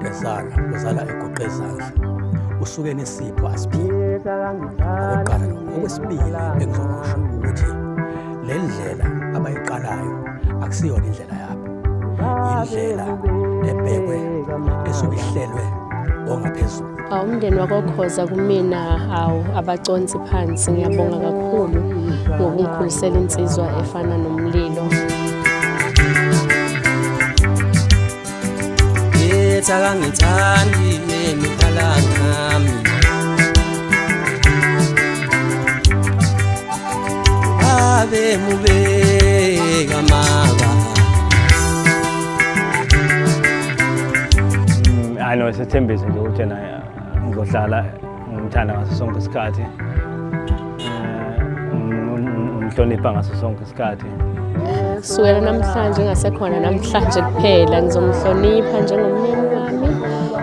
ezala uzala egoqe izandla, usuke nesipho asiphiwe. Okokuqala lokho. Okwesibili engizokusho ukuthi le ndlela abayiqalayo akusiyona indlela yabo, indlela ebhekwe esuke ihlelwe ongaphezulu. Umndeni wakwaKhoza kumina awu abaconsi phansi. Ngiyabonga kakhulu ngokungikhulisela insizwa efana noMlilo. Yethi akangithandi nemidlala ngami. Abe mubeka maba. Hayi no, sethembise nje ukuthi yena ngizohlala ngimthanda ngaso sonke isikhathi, ngimhlonipha ngaso sonke isikhathi. Kusukela namhlanje ngasekhona namhlanje kuphela ngizomhlonipha njengomyeni wami,